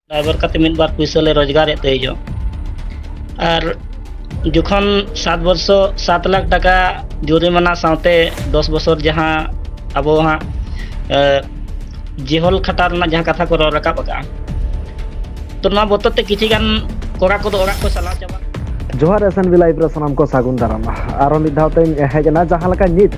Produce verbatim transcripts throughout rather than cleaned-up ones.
Driver ᱠᱟᱛᱮ ᱢᱤᱫ ᱵᱟᱨ ᱯᱩᱭᱥᱟᱹ ᱞᱮ ᱨᱳᱡᱽᱜᱟᱨᱮᱫ ᱛᱟᱦᱮᱸᱡᱚᱜ᱾ ᱟᱨ ᱡᱚᱠᱷᱚᱱ ᱥᱟᱛ ᱵᱚᱨᱥᱚ ᱥᱟᱛ ᱞᱟᱠᱷ ᱴᱟᱠᱟ ᱡᱩᱨᱤᱢᱟᱱᱟ ᱥᱟᱶᱛᱮ ᱫᱚᱥ ᱵᱚᱪᱷᱚᱨ ᱡᱟᱦᱟᱸ ᱟᱵᱚ ᱦᱟᱸᱜ, ᱮ, ᱡᱮᱦᱚᱞ ᱠᱷᱟᱴᱟᱣ ᱨᱮᱱᱟᱜ ᱡᱟᱦᱟᱸ ᱠᱟᱛᱷᱟ ᱠᱚ ᱨᱚᱲ ᱨᱟᱠᱟᱵ ᱟᱠᱟᱫᱼᱟ, ᱛᱚ ᱱᱚᱣᱟ ᱵᱚᱛᱚᱨ ᱛᱮ ᱠᱤᱪᱷᱤ ᱜᱟᱱ ᱠᱚᱲᱟ ᱠᱚᱫᱚ ᱚᱲᱟᱜ ᱠᱚ ᱪᱟᱞᱟᱣ ᱪᱟᱵᱟ᱾ ᱡᱚᱦᱟᱨ, S N V Live ᱨᱮ ᱥᱟᱱᱟᱢ ᱠᱚ ᱥᱟᱹᱜᱩᱱ ᱫᱟᱨᱟᱢ᱾ ᱟᱨᱚ ᱢᱤᱫ ᱫᱷᱟᱣ ᱛᱮᱧ ᱦᱮᱡ ᱮᱱᱟ, ᱡᱟᱦᱟᱸ ᱞᱮᱠᱟ ᱱᱤᱛ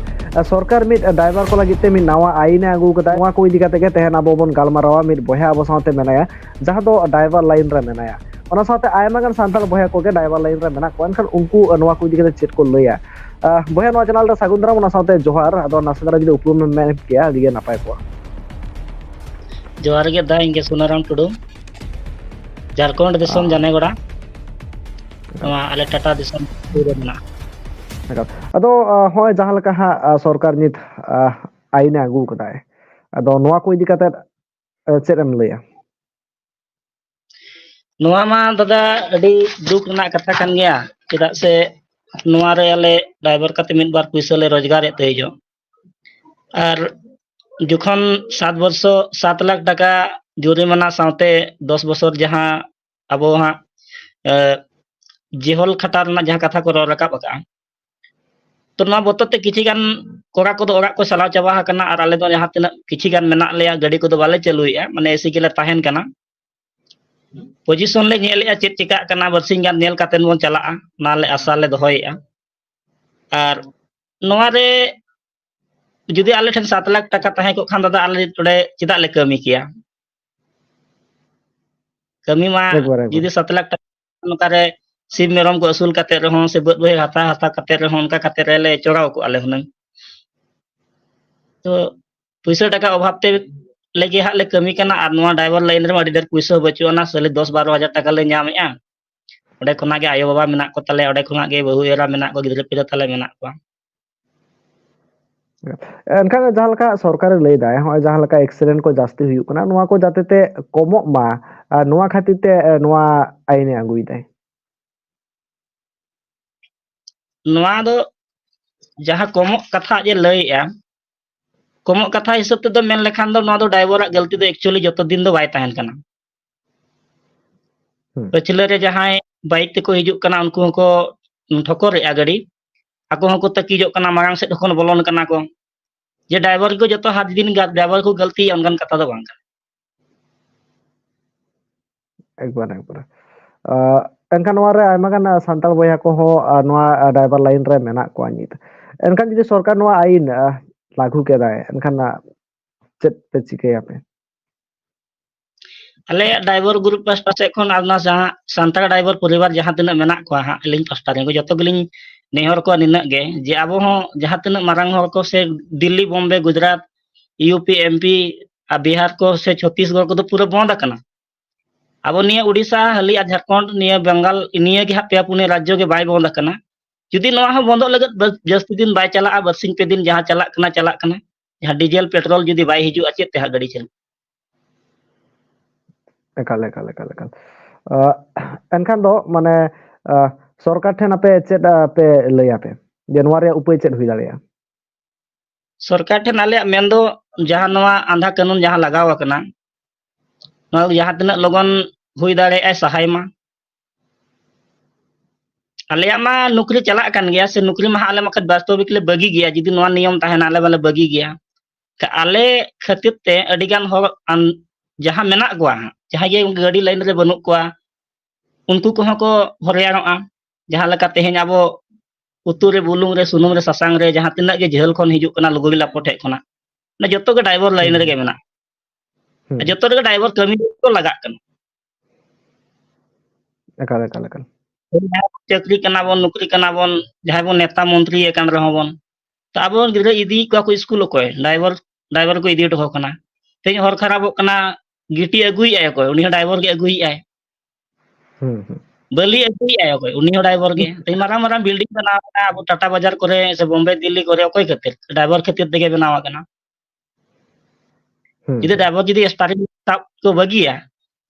ᱥᱚᱨᱠᱟᱨ ᱢᱤᱫ ᱰᱨᱟᱭᱵᱷᱟᱨ ᱠᱚ ᱞᱟᱹᱜᱤᱫ ᱛᱮ ᱢᱤᱫ ᱱᱟᱣᱟ ᱟᱭᱤᱱ ᱮ ᱟᱹᱜᱩ ᱟᱠᱟᱫᱟ᱾ ᱱᱚᱣᱟ ᱠᱚ ᱤᱫᱤ ᱠᱟᱛᱮ ᱜᱮ ᱛᱮᱦᱮᱧ ᱟᱵᱚ ᱵᱚᱱ ᱜᱟᱞᱢᱟᱨᱟᱣᱟ᱾ ᱢᱤᱫ ᱵᱚᱭᱦᱟ ᱟᱵᱚ ᱥᱟᱶᱛᱮ ᱢᱮᱱᱟᱭᱟ, ᱡᱟᱦᱟᱸ ᱫᱚ ᱰᱨᱟᱭᱵᱷᱟᱨ ᱞᱟᱭᱤᱱ ᱨᱮ ᱢᱮᱱᱟᱭᱟ᱾ ᱚᱱᱟ ᱥᱟᱶᱛᱮ ᱟᱭᱢᱟ ᱜᱟᱱ ᱥᱟᱱᱛᱟᱲ ᱵᱚᱭᱦᱟ ᱠᱚᱜᱮ ᱰᱨᱟᱭᱵᱷᱟᱨ ᱞᱟᱭᱤᱱ ᱨᱮ ᱢᱮᱱᱟᱜ ᱠᱚᱣᱟ, ᱮᱱᱠᱷᱟᱱ ᱩᱱᱠᱩ ᱱᱚᱣᱟ ᱠᱚ ᱤᱫᱤ ᱠᱟᱛᱮ ᱪᱮᱫ ᱠᱚ ᱞᱟᱹᱭᱟ? ᱟᱦ, ᱵᱚᱭᱦᱟ, ᱱᱚᱣᱟ ᱪᱮᱱᱮᱞ ᱨᱮ ᱥᱟᱹᱜᱩᱱ ᱫᱟᱨᱟᱢ, ᱚᱱᱟ ᱥᱟᱶᱛᱮ ᱡᱚᱦᱟᱨ᱾ ᱟᱫᱚ ᱱᱟᱥᱮ ᱫᱷᱟᱨᱟ ᱡᱩᱫᱤ ᱩᱯᱨᱩᱢ ᱮᱢ ᱢᱮᱱ ᱠᱮᱭᱟ, ᱟᱹᱰᱤ ᱜᱮ ᱱᱟᱯᱟᱭ ᱠᱚᱜᱼᱟ᱾ ᱡᱚᱦᱟᱨ ᱜᱮ ᱫᱟ, ᱤᱧ ᱜᱮ ᱥᱩᱱᱟᱨᱟᱢ ᱴᱩᱰᱩ, ᱡᱷᱟᱲᱠᱷᱚᱸᱰ ᱫᱤᱥᱚᱢ, ᱟᱦ᱾ ᱡᱟᱱᱮᱜᱚᱲᱟ, ᱱᱚᱣᱟ ᱟᱞᱮ ᱴᱟᱴᱟ ᱫᱤᱥᱚᱢ ᱨᱮ ᱢᱮᱱᱟᱜᱼᱟ᱾ ᱮᱠᱟᱞ᱾ ᱟᱫᱚ, ᱟᱦ, ᱦᱚᱸᱜᱼᱚᱭ ᱡᱟᱦᱟᱸ ᱞᱮᱠᱟ ᱦᱟᱸᱜ, ᱟᱦ, ᱥᱚᱨᱠᱟᱨ ᱱᱤᱛ, ᱟᱦ, ᱟᱭᱤᱱ ᱮ ᱟᱹᱜᱩ ᱠᱟᱫᱟᱭ, ᱟᱫᱚ ᱱᱚᱣᱟ ᱠᱚ ᱤᱫᱤ ᱠᱟᱛᱮ, ᱟᱦ, ᱪᱮᱫ ᱮᱢ ᱞᱟᱹᱭᱟ? ᱱᱚᱣᱟ ᱢᱟ ᱫᱟᱫᱟ ᱟᱹᱰᱤ ᱫᱩᱠ ᱨᱮᱱᱟᱜ ᱠᱟᱛᱷᱟ ᱠᱟᱱ ᱜᱮᱭᱟ, ᱪᱮᱫᱟᱜ ᱥᱮ ᱱᱚᱣᱟ ᱨᱮ ᱟᱞᱮ ᱰᱨᱟᱭᱵᱷᱟᱨ ᱠᱟᱛᱮ ᱢᱤᱫ ᱵᱟᱨ ᱯᱩᱭᱥᱟᱹ ᱞᱮ ᱨᱳᱡᱽᱜᱟᱨᱮᱫ ᱛᱟᱦᱮᱸᱡᱚᱜ᱾ ᱟᱨ ᱡᱚᱠᱷᱚᱱ ᱥᱟᱛ ᱵᱚᱨᱥᱚ ᱥᱟᱛ ᱞᱟᱠᱷ ᱴᱟᱠᱟ ᱡᱩᱨᱤᱢᱟᱱᱟ ᱥᱟᱶᱛᱮ ᱫᱚᱥ ᱵᱚᱪᱷᱚᱨ ᱡᱟᱦᱟᱸ ᱟᱵᱚ ᱦᱟᱸᱜ, ᱮ, ᱡᱮᱦᱚᱞ ᱠᱷᱟᱴᱟᱣ ᱨᱮᱱᱟᱜ ᱡᱟᱦᱟᱸ ᱠᱟᱛᱷᱟ ᱠᱚ ᱨᱚᱲ ᱨᱟᱠᱟᱵ ᱟᱠᱟᱫᱼᱟ, ᱛᱚ ᱱᱚᱣᱟ ᱵᱚᱛᱚᱨ ᱛᱮ ᱠᱤᱪᱷᱤ ᱜᱟᱱ ᱠᱚᱲᱟ ᱠᱚᱫᱚ ᱚᱲᱟᱜ ᱠᱚ ᱪᱟᱞᱟᱣ ᱪᱟᱵᱟ ᱟᱠᱟᱱᱟ, ᱟᱨ ᱟᱞᱮ ᱫᱚ ᱡᱟᱦᱟᱸ ᱛᱤᱱᱟᱹᱜ ᱠᱤᱪᱷᱤ ᱜᱟᱱ ᱢᱮᱱᱟᱜ ᱞᱮᱭᱟ, ᱜᱟᱹᱰᱤ ᱠᱚᱫᱚ ᱵᱟᱞᱮ ᱪᱟᱹᱞᱩᱭᱮᱫᱼᱟ, ᱢᱟᱱᱮ ᱮᱥᱤ ᱜᱮᱞᱮ ᱛᱟᱦᱮᱱ ᱠᱟᱱᱟ᱾ ᱯᱚᱡᱤᱥᱚᱱ ᱞᱮ ᱧᱮᱞᱮᱫᱼᱟ, ᱪᱮᱫ ᱪᱤᱠᱟᱹᱜ ᱠᱟᱱᱟ, ᱵᱟᱨᱥᱤᱧ ᱜᱟᱱ ᱧᱮᱞ ᱠᱟᱛᱮ ᱵᱚᱱ ᱪᱟᱞᱟᱜᱼᱟ, ᱚᱱᱟ ᱞᱮ ᱟᱥᱟ ᱞᱮ ᱫᱚᱦᱚᱭᱮᱫᱼᱟ᱾ ᱟᱨ ᱱᱚᱣᱟ ᱨᱮ ᱡᱩᱫᱤ ᱟᱞᱮ ᱴᱷᱮᱱ ᱥᱟᱛ ᱞᱟᱠᱷ ᱴᱟᱠᱟ ᱛᱟᱦᱮᱸ ᱠᱚᱜ ᱠᱷᱟᱱ, ᱫᱟᱫᱟ, ᱟᱞᱮ ᱱᱚᱰᱮ ᱪᱮᱫᱟᱜ ᱞᱮ ᱠᱟᱹᱢᱤ ᱠᱮᱭᱟ? ᱠᱟᱹᱢᱤ ᱢᱟ ᱮᱠᱵᱟᱨ, ᱮᱠᱵᱟᱨ᱾ ᱡᱩᱫᱤ ᱥᱟᱛ ᱞᱟᱠᱷ ᱴᱟᱠᱟ ᱱᱚᱝᱠᱟ ᱨᱮ ᱥᱤᱢ ᱢᱮᱨᱚᱢ ᱠᱚ ᱟᱹᱥᱩᱞ ᱠᱟᱛᱮ ᱨᱮᱦᱚᱸ, ᱥᱮ ᱵᱟᱹᱫ ᱵᱟᱹᱭᱦᱟᱹᱲ ᱦᱟᱛᱟᱣ, ᱦᱟᱛᱟᱣ ᱠᱟᱛᱮ ᱨᱮᱦᱚᱸ, ᱚᱱᱠᱟ ᱠᱟᱛᱮ ᱨᱮᱞᱮ ᱪᱚᱲᱟᱣ ᱠᱚᱜᱼᱟ ᱞᱮ ᱦᱩᱱᱟᱹᱝ᱾ ᱛᱚ ᱯᱩᱭᱥᱟᱹ ᱴᱟᱠᱟ ᱚᱵᱷᱟᱵ ᱛᱮ ᱞᱟᱹᱜᱤᱫ ᱦᱟᱸᱜ ᱞᱮ ᱠᱟᱹᱢᱤ ᱠᱟᱱᱟ, ᱟᱨ ᱱᱚᱣᱟ ᱰᱨᱟᱭᱵᱷᱟᱨ ᱞᱟᱭᱤᱱ ᱨᱮᱢᱟ ᱟᱹᱰᱤ ᱰᱷᱮᱨ ᱯᱩᱭᱥᱟᱹ ᱦᱚᱸ ᱵᱟᱹᱪᱩᱜ ᱟᱱᱟ, ᱥᱟᱞᱮ ᱫᱚᱥ ᱵᱟᱨᱚ ᱦᱟᱡᱟᱨ ᱴᱟᱠᱟ ᱞᱮ ᱧᱟᱢᱮᱫᱼᱟ᱾ ᱚᱸᱰᱮ ᱠᱷᱚᱱᱟᱜ ᱜᱮ ᱟᱭᱳᱼᱵᱟᱵᱟ ᱢᱮᱱᱟᱜ ᱠᱚ ᱛᱟᱞᱮᱭᱟ, ᱚᱸᱰᱮ ᱠᱷᱚᱱᱟᱜ ᱜᱮ ᱵᱟᱹᱦᱩ ᱮᱨᱟ ᱢᱮᱱᱟᱜ ᱠᱚᱣᱟ, ᱜᱤᱫᱽᱨᱟᱹ ᱯᱤᱫᱽᱨᱟᱹ ᱛᱟᱞᱮ ᱢᱮᱱᱟᱜ ᱠᱚᱣᱟ᱾ ᱮᱱᱠᱷᱟᱱ ᱡᱟᱦᱟᱸ ᱞᱮᱠᱟ ᱥᱚᱨᱠᱟᱨᱮ ᱞᱟᱹᱭ ᱫᱟᱭ, ᱦᱚᱸᱜᱼᱚᱭ ᱡᱟᱦᱟᱸ ᱞᱮᱠᱟ ᱮᱠᱥᱤᱰᱮᱱᱴ ᱠᱚ ᱡᱟᱹᱥᱛᱤ ᱦᱩᱭᱩᱜ ᱠᱟᱱᱟ, ᱱᱚᱣᱟ ᱠᱚ ᱡᱟᱛᱮ ᱛᱮ ᱠᱚᱢᱚᱜ ᱢᱟ, ᱟᱨ ᱱᱚᱣᱟ ᱠᱷᱟᱹᱛᱤᱨ ᱛᱮ, ᱮ, ᱱᱚᱣᱟ ᱟᱭᱤᱱᱮ ᱟᱹᱜᱩᱭᱮᱫᱟᱭ᱾ ᱱᱚᱣᱟ ᱫᱚ ᱡᱟᱦᱟᱸ ᱠᱚᱢᱚᱜ ᱠᱟᱛᱷᱟ ᱡᱮ ᱞᱟᱹᱭᱮᱜᱼᱟ, ᱠᱚᱢᱚᱜ ᱠᱟᱛᱷᱟ ᱦᱤᱥᱟᱹᱵ ᱛᱮᱫᱚ ᱢᱮᱱ ᱞᱮᱠᱷᱟᱱ ᱫᱚ ᱱᱚᱣᱟ ᱫᱚ ᱰᱨᱟᱭᱵᱷᱟᱨᱟᱜ ᱜᱟᱹᱞᱛᱤ ᱫᱚ actually ᱡᱚᱛᱚ ᱫᱤᱱ ᱫᱚ ᱵᱟᱭ ᱛᱟᱦᱮᱱ ᱠᱟᱱᱟ᱾ ᱯᱟᱹᱪᱷᱞᱟᱹ ᱨᱮ ᱡᱟᱦᱟᱸᱭ ᱵᱟᱭᱤᱠ ᱛᱮᱠᱚ ᱦᱤᱡᱩᱜ ᱠᱟᱱᱟ, ᱩᱱᱠᱩ ᱦᱚᱸᱠᱚ ᱴᱷᱚᱠᱚᱨᱮᱜᱼᱟ ᱜᱟᱹᱰᱤ᱾ ᱟᱠᱚ ᱦᱚᱸᱠᱚ ᱛᱟᱹᱠᱤᱡᱚᱜ ᱠᱟᱱᱟ, ᱢᱟᱲᱟᱝ ᱥᱮᱫ ᱦᱚᱸᱠᱚ ᱵᱚᱞᱚᱱ ᱠᱟᱱᱟ ᱠᱚ᱾ ᱡᱮ ᱰᱨᱟᱭᱵᱷᱟᱨ ᱠᱚ ᱡᱚᱛᱚ ᱦᱟᱛ ᱫᱤᱱ ᱜᱟ-, ᱰᱨᱟᱭᱵᱷᱟᱨ ᱠᱚ ᱜᱟᱹᱞᱛᱤᱭᱟ, ᱚᱱᱠᱟᱱ ᱠᱟᱛᱷᱟ ᱫᱚ ᱵᱟᱝ ᱠᱟᱱᱟ᱾ ᱮᱠᱵᱟᱨ, ᱮᱠᱵᱟᱨ᱾ ᱟᱸ, ᱮᱱᱠᱷᱟᱱ ᱱᱚᱣᱟ ᱨᱮ ᱟᱭᱢᱟ ᱜᱟᱱ, ᱟᱸ, ᱥᱟᱱᱛᱟᱲ ᱵᱚᱭᱦᱟ ᱠᱚᱦᱚᱸ, ᱟᱸ, ᱱᱚᱣᱟ, ᱟᱸ, ᱰᱨᱟᱭᱵᱷᱟᱨ ᱞᱟᱭᱤᱱ ᱨᱮ ᱢᱮᱱᱟᱜ ᱠᱚᱣᱟ ᱱᱤᱛ᱾ ᱮᱱᱠᱷᱟᱱ ᱡᱩᱫᱤ ᱥᱚᱨᱠᱟᱨ ᱱᱚᱣᱟ ᱟᱭᱤᱱ, ᱟᱸ, ᱞᱟᱹᱜᱩ ᱠᱮᱫᱟᱭ, ᱮᱱᱠᱷᱟᱱ, ᱟᱸ, ᱪᱮᱫ ᱯᱮ ᱪᱤᱠᱟᱹᱭᱟᱯᱮ? ᱟᱞᱮᱭᱟᱜ ᱰᱨᱟᱭᱵᱷᱟᱨ ᱜᱨᱩᱯ ᱯᱟᱥᱴᱟ ᱥᱮᱫ ᱠᱷᱚᱱ ᱟᱨ ᱚᱱᱟ ᱡᱟᱦᱟᱸ ᱥᱟᱱᱛᱟᱲ ᱰᱨᱟᱭᱵᱷᱟᱨ ᱯᱚᱨᱤᱵᱟᱨ ᱡᱟᱦᱟᱸ ᱛᱤᱱᱟᱹᱜ ᱢᱮᱱᱟᱜ ᱠᱚᱣᱟ ᱦᱟᱸᱜ, ᱟᱹᱞᱤᱧ ᱯᱟᱥᱴᱟ ᱨᱮᱱ ᱠᱚ ᱡᱚᱛᱚ ᱜᱮᱞᱤᱧ ᱱᱮᱦᱚᱨ ᱠᱚᱣᱟ ᱱᱤᱱᱟᱹᱜ ᱜᱮ, ᱡᱮ ᱟᱵᱚ ᱦᱚᱸ ᱡᱟᱦᱟᱸ ᱛᱤᱱᱟᱹᱜ ᱢᱟᱨᱟᱝ ᱦᱚᱲ ᱠᱚ ᱥᱮ Delhi, Bombay, Gujarat, U P, M P R Bihar ᱠᱚ ᱥᱮ ᱪᱷᱚᱛᱤᱥᱜᱚᱲ ᱠᱚᱫᱚ ᱯᱩᱨᱟᱹ ᱵᱚᱱᱫ ᱟᱠᱟᱱᱟ᱾ ᱟᱵᱚ ᱱᱤᱭᱟᱹ ᱩᱰᱤᱥᱟ, ᱦᱟᱹᱞᱤ ᱟᱨ ᱡᱷᱟᱲᱠᱷᱚᱸᱰ, ᱱᱤᱭᱟᱹ ᱵᱟᱝᱜᱟᱞ, ᱱᱤᱭᱟᱹ ᱜᱮ ᱦᱟᱸᱜ ᱯᱮᱭᱟ ᱯᱩᱱᱭᱟᱹ ᱨᱟᱡᱽᱡᱚ ᱜᱮ ᱵᱟᱭ ᱵᱚᱱᱫ ᱟᱠᱟᱱᱟ᱾ ᱡᱩᱫᱤ ᱱᱚᱣᱟ ᱦᱚᱸ ᱵᱚᱱᱫᱚᱜ ᱞᱟᱹᱜᱤᱫ ᱵᱟᱥ ᱡᱟᱹᱥᱛᱤ ᱫᱤᱱ ᱵᱟᱭ ᱪᱟᱞᱟᱜᱼᱟ, ᱵᱟᱨᱥᱤᱧ ᱯᱮ ᱫᱤᱱ ᱡᱟᱦᱟᱸ ᱪᱟᱞᱟᱜ ᱠᱟᱱᱟ, ᱪᱟᱞᱟᱜ ᱠᱟᱱᱟ, ᱡᱟᱦᱟᱸ ᱰᱤᱡᱮᱞ ᱯᱮᱴᱨᱳᱞ ᱡᱩᱫᱤ ᱵᱟᱭ ᱦᱤᱡᱩᱜᱼᱟ, ᱪᱮᱫ ᱛᱮ ᱦᱟᱸᱜ ᱜᱟᱹᱰᱤ ᱪᱟᱞᱟᱜᱼᱟ? ᱮᱠᱟᱞ, ᱮᱠᱟᱞ, ᱮᱠᱟᱞ, ᱮᱠᱟᱞ᱾ ᱟᱸ, ᱮᱱᱠᱷᱟᱱ ᱫᱚ ᱢᱟᱱᱮ, ᱟᱸ, ᱥᱚᱨᱠᱟᱨ ᱴᱷᱮᱱ ᱟᱯᱮ ᱪᱮᱫ, ᱟᱸ, ᱯᱮ ᱞᱟᱹᱭᱟᱯᱮ ᱡᱮ ᱱᱚᱣᱟ ᱨᱮᱭᱟᱜ ᱩᱯᱟᱹᱭ ᱪᱮᱫ ᱦᱩᱭ ᱫᱟᱲᱮᱭᱟᱜᱼᱟ? ᱥᱚᱨᱠᱟᱨ ᱴᱷᱮᱱ ᱟᱞᱮᱭᱟᱜ ᱢᱮᱱ ᱫᱚ ᱡᱟᱦᱟᱸ ᱱᱚᱣᱟ ᱟᱸᱫᱷᱟ ᱠᱟᱹᱱᱩᱱ ᱡᱟᱦᱟᱸ ᱞᱟᱜᱟᱣ ᱟᱠᱟᱱᱟ, ᱱᱚᱣᱟ ᱫᱚ ᱡᱟᱦᱟᱸ ᱛᱤᱱᱟᱹᱜ ᱞᱚᱜᱚᱱ ᱦᱩᱭ ᱫᱟᱲᱮᱭᱟᱜᱼᱟᱭ ᱥᱟᱦᱟᱭ ᱢᱟ᱾ ᱟᱞᱮᱭᱟᱜ ᱢᱟ ᱱᱚᱠᱨᱤ ᱪᱟᱞᱟᱜ ᱠᱟᱱ ᱜᱮᱭᱟ, ᱥᱮ ᱱᱚᱠᱨᱤ ᱢᱟ ᱦᱟᱸᱜ ᱟᱞᱮ ᱢᱟ ᱠᱷᱟᱡ ᱵᱟᱥᱛᱚᱵᱤᱠ ᱞᱮ ᱵᱟᱹᱜᱤ ᱜᱮᱭᱟ, ᱡᱩᱫᱤ ᱱᱚᱣᱟ ᱱᱤᱭᱚᱢ ᱛᱟᱦᱮᱱᱟ, ᱟᱞᱮ ᱢᱟᱞᱮ ᱵᱟᱹᱜᱤ ᱜᱮᱭᱟ᱾ ᱟᱞᱮ ᱠᱷᱟᱹᱛᱤᱨ ᱛᱮ ᱟᱹᱰᱤ ᱜᱟᱱ ᱦᱚᱲ ᱟᱱ-, ᱡᱟᱦᱟᱸ ᱢᱮᱱᱟᱜ ᱠᱚᱣᱟ ᱦᱟᱸᱜ, ᱡᱟᱦᱟᱸᱭ ᱜᱮ ᱜᱟᱹᱰᱤ ᱞᱟᱭᱤᱱ ᱨᱮ ᱵᱟᱹᱱᱩᱜ ᱠᱚᱣᱟ, ᱩᱱᱠᱩ ᱠᱚᱦᱚᱸ ᱠᱚ ᱦᱚᱨᱭᱟᱱᱚᱜᱼᱟ᱾ ᱡᱟᱦᱟᱸ ᱞᱮᱠᱟ ᱛᱮᱦᱮᱧ ᱟᱵᱚ ᱩᱛᱩ ᱨᱮ, ᱵᱩᱞᱩᱝ ᱨᱮ, ᱥᱩᱱᱩᱢ ᱨᱮ, ᱥᱟᱥᱟᱝ ᱨᱮ, ᱡᱟᱦᱟᱸ ᱛᱤᱱᱟᱹᱜ ᱜᱮ ᱡᱷᱟᱹᱞ ᱠᱷᱚᱱ ᱦᱤᱡᱩᱜ ᱠᱟᱱᱟ ᱞᱩᱜᱩ ᱵᱮᱞᱟᱯᱚ ᱴᱷᱮᱡ ᱠᱷᱚᱱᱟᱜ, ᱚᱱᱟ ᱡᱚᱛᱚ ᱜᱮ ᱰᱨᱟᱭᱵᱷᱟᱨ ᱞᱟᱭᱤᱱ ᱦᱩᱸ᱾ ᱨᱮᱜᱮ ᱢᱮᱱᱟᱜ᱾ ᱦᱩᱸ᱾ ᱡᱚᱛᱚ ᱨᱮᱜᱮ ᱰᱨᱟᱭᱵᱷᱟᱨ ᱠᱟᱹᱢᱤ ᱠᱚ ᱞᱟᱜᱟᱜ ᱠᱟᱱᱟ᱾ ᱮᱠᱟᱞ, ᱮᱠᱟᱞ, ᱮᱠᱟᱞ᱾ ᱡᱟᱦᱟᱸᱭ ᱵᱚᱱ ᱪᱟᱹᱠᱨᱤ ᱠᱟᱱᱟ ᱵᱚᱱ, ᱱᱚᱠᱨᱤ ᱠᱟᱱᱟ ᱵᱚᱱ, ᱡᱟᱦᱟᱸᱭ ᱵᱚᱱ ᱱᱮᱛᱟ ᱢᱚᱱᱛᱨᱤ ᱟᱠᱟᱱ ᱨᱮᱦᱚᱸ ᱵᱚᱱ, ᱛᱚ ᱟᱵᱚ ᱨᱮᱱ ᱜᱤᱫᱽᱨᱟᱹ ᱤᱫᱤᱭᱮᱫ ᱠᱚᱣᱟ ᱠᱚ ᱥᱠᱩᱞ ᱚᱠᱚᱭ? ᱰᱨᱟᱭᱵᱷᱟᱨ, ᱰᱨᱟᱭᱵᱷᱟᱨ ᱠᱚ ᱤᱫᱤ ᱦᱚᱴᱚ ᱠᱟᱱᱟ᱾ ᱛᱮᱦᱮᱧ ᱦᱚᱨ ᱠᱷᱟᱨᱟᱯᱚᱜ ᱠᱟᱱᱟ, ᱜᱤᱴᱤ ᱟᱹᱜᱩᱭᱮᱫᱼᱟᱭ ᱚᱠᱚᱭ? ᱩᱱᱤ ᱦᱚᱸ ᱰᱨᱟᱭᱵᱷᱟᱨ ᱜᱮ ᱟᱹᱜᱩᱭᱮᱫᱼᱟᱭ᱾ ᱦᱩᱸ, ᱦᱩᱸ᱾ ᱵᱟᱹᱞᱤ ᱟᱹᱜᱩᱭᱮᱫᱼᱟᱭ ᱚᱠᱚᱭ? ᱩᱱᱤ ᱦᱚᱸ ᱰᱨᱟᱭᱵᱷᱟᱨ ᱜᱮ᱾ ᱛᱮᱦᱮᱧ ᱢᱟᱨᱟᱝ ᱢᱟᱨᱟᱝ ᱵᱤᱞᱰᱤᱝ ᱵᱮᱱᱟᱣ ᱟᱠᱟᱱᱟ ᱟᱵᱚ ᱴᱟᱴᱟ ᱵᱟᱡᱟᱨ ᱠᱚᱨᱮ ᱥᱮ ᱵᱚᱢᱵᱮ, ᱫᱤᱞᱞᱤ ᱠᱚᱨᱮ, ᱚᱠᱚᱭ ᱠᱷᱟᱹᱛᱤᱨ? ᱰᱨᱟᱭᱵᱷᱟᱨ ᱠᱷᱟᱹᱛᱤᱨ ᱛᱮᱜᱮ ᱵᱮᱱᱟᱣ ᱟᱠᱟᱱᱟ᱾ ᱦᱩᱸ, ᱡᱩᱫᱤ ᱦᱩᱸ᱾ ᱰᱨᱟᱭᱵᱷᱟᱨ ᱡᱩᱫᱤ ᱥᱴᱟᱨᱤᱝ ᱥᱟᱵ ᱠᱚ ᱵᱟᱹᱜᱤᱭᱟ,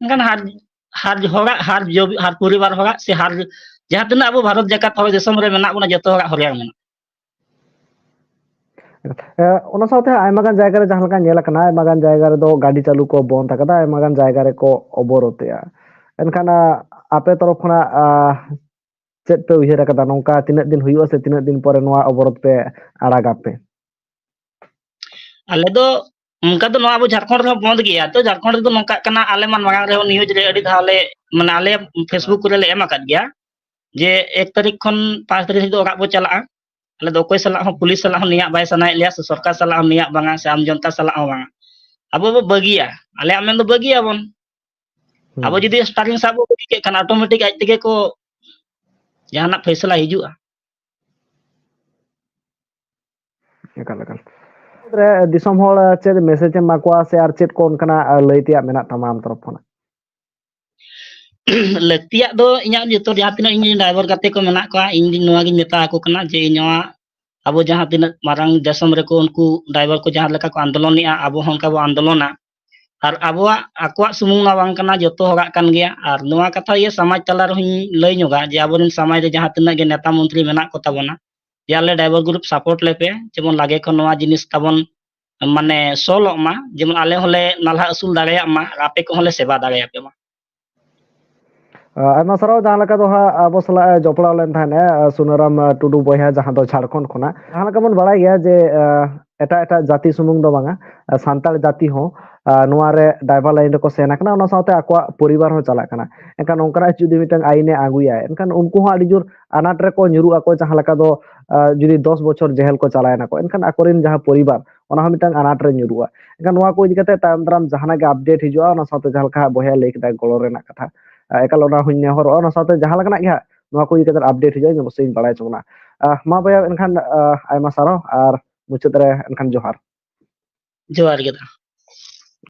ᱮᱱᱠᱷᱟᱱ ᱦᱟᱨ, ᱦᱟᱨ ᱦᱚᱲᱟᱜ, ᱦᱟᱨ ᱡᱚ-, ᱦᱟᱨ ᱯᱚᱨᱤᱵᱟᱨ ᱦᱚᱲᱟᱜ ᱥᱮ ᱦᱟᱨ ᱡᱟᱦᱟᱸ ᱛᱤᱱᱟᱹᱜ ᱟᱵᱚ ᱵᱷᱟᱨᱚᱛ ᱡᱟᱠᱟᱛ ᱦᱚᱲ ᱫᱤᱥᱚᱢ ᱨᱮ ᱢᱮᱱᱟᱜ ᱵᱚᱱᱟ, ᱡᱚᱛᱚ ᱦᱚᱲᱟᱜ ᱦᱚᱨᱭᱟᱝ ᱢᱮᱱᱟᱜᱼᱟ᱾ ᱮ, ᱚᱱᱟ ᱥᱟᱶᱛᱮ ᱟᱭᱢᱟ ᱜᱟᱱ ᱡᱟᱭᱜᱟ ᱨᱮ ᱡᱟᱦᱟᱸ ᱞᱮᱠᱟ ᱧᱮᱞ ᱟᱠᱟᱱᱟ, ᱟᱭᱢᱟ ᱜᱟᱱ ᱡᱟᱭᱜᱟ ᱨᱮᱫᱚ ᱜᱟᱹᱰᱤ ᱪᱟᱹᱞᱩ ᱠᱚ ᱵᱚᱱᱫ ᱟᱠᱟᱫᱟ, ᱟᱭᱢᱟ ᱜᱟᱱ ᱡᱟᱭᱜᱟ ᱨᱮᱠᱚ ᱚᱵᱚᱨᱳᱫᱷ ᱮᱜᱼᱟ᱾ ᱮᱱᱠᱷᱟᱱ, ᱟ, ᱟᱯᱮ ᱛᱚᱨᱚᱯ ᱠᱷᱚᱱᱟᱜ, ᱟ, ᱪᱮᱫ ᱯᱮ ᱩᱭᱦᱟᱹᱨ ᱟᱠᱟᱫᱟ, ᱱᱚᱝᱠᱟ ᱛᱤᱱᱟᱹᱜ ᱫᱤᱱ ᱦᱩᱭᱩᱜᱼᱟ ᱥᱮ ᱛᱤᱱᱟᱹᱜ ᱫᱤᱱ ᱯᱚᱨᱮ ᱱᱚᱣᱟ ᱚᱵᱚᱨᱳᱫᱷ ᱯᱮ ᱟᱲᱟᱜᱟ ᱯᱮ? ᱟᱞᱮ ᱫᱚ ᱚᱱᱠᱟ ᱫᱚ ᱱᱚᱣᱟ ᱟᱵᱚ ᱡᱷᱟᱲᱠᱷᱚᱸᱰ ᱨᱮᱦᱚᱸ ᱵᱚᱸᱫᱽ ᱜᱮᱭᱟ᱾ ᱛᱚ ᱡᱷᱟᱲᱠᱷᱚᱸᱰ ᱨᱮᱫᱚ ᱱᱚᱝᱠᱟᱜ ᱠᱟᱱᱟ, ᱟᱞᱮ ᱢᱟ ᱢᱟᱲᱟᱝ ᱨᱮᱦᱚᱸ ᱱᱤᱭᱩᱡᱽ ᱨᱮ ᱟᱹᱰᱤ ᱫᱷᱟᱣ ᱞᱮ, ᱢᱟᱱᱮ ᱟᱞᱮ ᱯᱷᱮᱥᱵᱩᱠ ᱠᱚᱨᱮ ᱞᱮ ᱮᱢ ᱟᱠᱟᱫ ᱜᱮᱭᱟ ᱡᱮ ᱮᱠ ᱛᱟᱹᱨᱤᱠᱷ ᱠᱷᱚᱱ ᱯᱟᱸᱪ ᱛᱟᱹᱨᱤᱠᱷ ᱫᱷᱟᱹᱵᱤᱡ ᱫᱚ ᱚᱲᱟᱜ ᱵᱚ ᱪᱟᱞᱟᱜᱼᱟ᱾ ᱟᱞᱮ ᱫᱚ ᱚᱠᱚᱭ ᱥᱟᱞᱟᱜ ᱦᱚᱸ, ᱯᱩᱞᱤᱥ ᱥᱟᱞᱟᱜ ᱦᱚᱸ ᱱᱮᱭᱟᱜ ᱵᱟᱭ ᱥᱟᱱᱟᱭᱮᱫ ᱞᱮᱭᱟ, ᱥᱮ ᱥᱚᱨᱠᱟᱨ ᱥᱟᱞᱟᱜ ᱦᱚᱸ ᱱᱮᱭᱟᱜ ᱵᱟᱝᱟ, ᱥᱮ ᱟᱢ ᱡᱚᱱᱛᱟ ᱥᱟᱞᱟᱜ ᱦᱚᱸ ᱵᱟᱝᱟ᱾ ᱟᱵᱚ ᱵᱚ ᱵᱟᱹᱜᱤᱭᱟ, ᱟᱞᱮᱭᱟᱜ ᱢᱮᱱ ᱫᱚ ᱵᱟᱹᱜᱤᱭᱟᱵᱚᱱ᱾ ᱦᱩᱸ᱾ ᱟᱵᱚ ᱡᱩᱫᱤ ᱥᱴᱟᱨᱤᱝ ᱥᱟᱵ ᱵᱚ ᱵᱟᱹᱜᱤ ᱠᱮᱫ ᱠᱷᱟᱱ, ᱚᱴᱳᱢᱮᱴᱤᱠ ᱟᱡ ᱛᱮᱜᱮ ᱠᱚ ᱡᱟᱦᱟᱱᱟᱜ ᱯᱷᱮᱥᱞᱟ ᱦᱤᱡᱩᱜᱼᱟ᱾ ᱮᱠᱟᱞ, ᱮᱠᱟᱞ᱾ ᱨᱮ ᱫᱤᱥᱚᱢ ᱦᱚᱲ ᱪᱮᱫ ᱢᱮᱥᱮᱡᱽ ᱮᱢ ᱮᱢᱟ ᱠᱚᱣᱟ, ᱥᱮ ᱟᱨ ᱪᱮᱫ ᱠᱚ ᱚᱱᱠᱟᱱᱟᱜ ᱞᱟᱹᱭ ᱛᱮᱭᱟᱜ ᱢᱮᱱᱟᱜ ᱛᱟᱢᱟ ᱟᱢ ᱛᱚᱨᱚᱯ ᱠᱷᱚᱱᱟᱜ? ᱞᱟᱹᱠᱛᱤᱭᱟᱜ ᱫᱚ ᱤᱧᱟᱹᱜ ᱡᱚᱛᱚ ᱡᱟᱦᱟᱸ ᱛᱤᱱᱟᱹᱜ ᱤᱧ ᱰᱨᱟᱭᱵᱷᱟᱨ ᱜᱟᱛᱮ ᱠᱚ ᱢᱮᱱᱟᱜ ᱠᱚᱣᱟ, ᱤᱧ ᱱᱚᱣᱟᱜᱤᱧ ᱢᱮᱛᱟ ᱟᱠᱚ ᱠᱟᱱᱟ ᱡᱮ ᱱᱚᱣᱟ ᱟᱵᱚ ᱡᱟᱦᱟᱸ ᱛᱤᱱᱟᱹᱜ ᱢᱟᱨᱟᱝ ᱫᱤᱥᱚᱢ ᱨᱮᱠᱚ ᱩᱱᱠᱩ ᱰᱨᱟᱭᱵᱷᱟᱨ ᱠᱚ ᱡᱟᱦᱟᱸ ᱞᱮᱠᱟ ᱠᱚ ᱟᱱᱫᱳᱞᱚᱱᱮᱜᱼᱟ, ᱟᱵᱚ ᱦᱚᱸ ᱚᱱᱠᱟ ᱵᱚ ᱟᱱᱫᱳᱞᱚᱱᱟ᱾ ᱟᱨ ᱟᱵᱚᱣᱟᱜ, ᱟᱠᱚᱣᱟᱜ ᱥᱩᱢᱩᱝ ᱢᱟ ᱵᱟᱝ ᱠᱟᱱᱟ, ᱡᱚᱛᱚ ᱦᱚᱲᱟᱜ ᱠᱟᱱ ᱜᱮᱭᱟ᱾ ᱟᱨ ᱱᱚᱣᱟ ᱠᱟᱛᱷᱟ ᱤᱭᱟᱹ ᱥᱚᱢᱟᱡᱽ ᱛᱟᱞᱟ ᱨᱮᱦᱚᱸᱧ ᱞᱟᱹᱭ ᱧᱚᱜᱟ ᱡᱮ ᱟᱵᱚᱨᱮᱱ ᱥᱚᱢᱟᱡᱽ ᱨᱮ ᱡᱟᱦᱟᱸ ᱛᱤᱱᱟᱹᱜ ᱜᱮ ᱱᱮᱛᱟ ᱢᱚᱱᱛᱨᱤ ᱢᱮᱱᱟᱜ ᱠᱚ ᱛᱟᱵᱚᱱᱟ, ᱡᱮ ᱟᱞᱮ ᱰᱨᱟᱭᱵᱷᱟᱨ ᱜᱨᱩᱯ ᱥᱟᱯᱳᱨᱴ ᱞᱮᱯᱮ, ᱡᱮᱢᱚᱱ ᱞᱟᱜᱮ ᱠᱷᱚᱱ ᱱᱚᱣᱟ ᱡᱤᱱᱤᱥ ᱛᱟᱵᱚᱱ ᱢᱟᱱᱮ ᱥᱚᱞᱚᱜ ᱢᱟ, ᱡᱮᱢᱚᱱ ᱟᱞᱮ ᱦᱚᱸᱞᱮ ᱱᱟᱞᱦᱟ ᱟᱹᱥᱩᱞ ᱫᱟᱲᱮᱭᱟᱜ ᱢᱟ ᱟᱨ ᱟᱯᱮ ᱠᱚᱦᱚᱸ ᱞᱮ ᱥᱮᱵᱟ ᱫᱟᱲᱮᱭᱟᱯᱮ ᱢᱟ᱾ ᱟᱭᱢᱟ ᱥᱟᱨᱦᱟᱣ᱾ ᱡᱟᱦᱟᱸ ᱞᱮᱠᱟ ᱫᱚ ᱦᱟᱸᱜ ᱟᱵᱚ ᱥᱟᱞᱟᱜ ᱮ ᱡᱚᱯᱲᱟᱣ ᱞᱮᱱ ᱛᱟᱦᱮᱸᱫ ᱮ, ᱥᱩᱱᱟᱹᱨᱟᱢ ᱴᱩᱰᱩ ᱵᱚᱭᱦᱟ, ᱡᱟᱦᱟᱸ ᱫᱚ ᱡᱷᱟᱲᱠᱷᱚᱸᱰ ᱠᱷᱚᱱᱟᱜ᱾ ᱡᱟᱦᱟᱸ ᱞᱮᱠᱟ ᱵᱚᱱ ᱵᱟᱲᱟᱭ ᱜᱮᱭᱟ ᱡᱮ, ᱮ, ᱮᱴᱟᱜ ᱮᱴᱟᱜ ᱡᱟᱹᱛᱤ ᱥᱩᱢᱩᱝ ᱫᱚ ᱵᱟᱝᱟ, ᱮ, ᱥᱟᱱᱛᱟᱲ ᱡᱟᱹᱛᱤ ᱦᱚᱸ, ᱮ, ᱱᱚᱣᱟ ᱨᱮ ᱰᱨᱟᱭᱵᱷᱟᱨ ᱞᱟᱭᱤᱱ ᱨᱮᱠᱚ ᱥᱮᱱ ᱟᱠᱟᱱᱟ, ᱚᱱᱟ ᱥᱟᱶᱛᱮ ᱟᱠᱚᱣᱟᱜ ᱯᱚᱨᱤᱵᱟᱨ ᱦᱚᱸ ᱪᱟᱞᱟᱜ ᱠᱟᱱᱟ᱾ ᱮᱱᱠᱷᱟᱱ ᱚᱱᱠᱟᱱᱟᱜ ᱡᱩᱫᱤ ᱢᱤᱫᱴᱟᱝ ᱟᱭᱤᱱ ᱮ ᱟᱹᱜᱩᱭᱟ, ᱮᱱᱠᱷᱟᱱ ᱩᱱᱠᱩ ᱦᱚᱸ ᱟᱹᱰᱤ ᱡᱳᱨ ᱟᱱᱟᱴ ᱨᱮᱠᱚ ᱧᱩᱨᱩᱜ ᱟᱠᱚ, ᱡᱟᱦᱟᱸ ᱞᱮᱠᱟ ᱫᱚ, ᱮ, ᱡᱩᱫᱤ ᱫᱚᱥ ᱵᱚᱪᱷᱚᱨ ᱡᱮᱦᱮᱞ ᱠᱚ ᱪᱟᱞᱟᱣ ᱮᱱᱟ ᱠᱚ, ᱮᱱᱠᱷᱟᱱ ᱟᱠᱚᱨᱮᱱ ᱡᱟᱦᱟᱸ ᱯᱚᱨᱤᱵᱟᱨ, ᱚᱱᱟ ᱦᱚᱸ ᱢᱤᱫᱴᱟᱝ ᱟᱱᱟᱴ ᱨᱮ ᱧᱩᱨᱩᱜᱼᱟ᱾ ᱮᱱᱠᱷᱟᱱ ᱱᱚᱣᱟ ᱠᱚ ᱤᱫᱤ ᱠᱟᱛᱮ ᱛᱟᱭᱚᱢ ᱫᱟᱨᱟᱢ ᱡᱟᱦᱟᱸᱱᱟᱜ ᱜᱮ ᱟᱯᱰᱮᱴ ᱦᱤᱡᱩᱜᱼᱟ, ᱚᱱᱟ ᱥᱟᱶᱛᱮ ᱡᱟᱦᱟᱸ ᱞᱮᱠᱟ ᱦᱟᱸᱜ ᱵᱚᱭᱦᱟ ᱞᱟᱹᱭ ᱠᱮᱫᱟ ᱜᱚᱲᱚ ᱨᱮᱱᱟᱜ ᱠᱟᱛᱷᱟ, ᱮ, ᱮᱠᱟᱞ ᱚᱱᱟ ᱦᱚᱸᱧ ᱱᱮᱦᱚᱨᱚᱜᱼᱟ, ᱚᱱᱟ ᱥᱟᱶᱛᱮ ᱡᱟᱦᱟᱸ ᱞᱮᱠᱟᱱᱟᱜ ᱜᱮ ᱦᱟᱸᱜ ᱱᱚᱣᱟ ᱠᱚ ᱤᱫᱤ ᱠᱟᱛᱮ ᱟᱯᱰᱮᱴ ᱦᱤᱡᱩᱜᱼᱟ, ᱤᱧ ᱚᱵᱚᱥᱥᱳᱭ ᱤᱧ ᱵᱟᱲᱟᱭ ᱦᱚᱪᱚ ᱵᱚᱱᱟ᱾ ᱟ, ᱢᱟ ᱵᱚᱭᱦᱟ, ᱮᱱᱠᱷᱟᱱ, ᱟ, ᱟᱭᱢᱟ ᱥᱟᱨᱦᱟᱣ ᱟᱨ ᱢᱩᱪᱟᱹᱫ ᱨᱮ ᱮᱱᱠᱷᱟᱱ ᱡᱚᱦᱟᱨ᱾ ᱡᱚᱦᱟᱨ ᱜᱮ ᱫᱟ᱾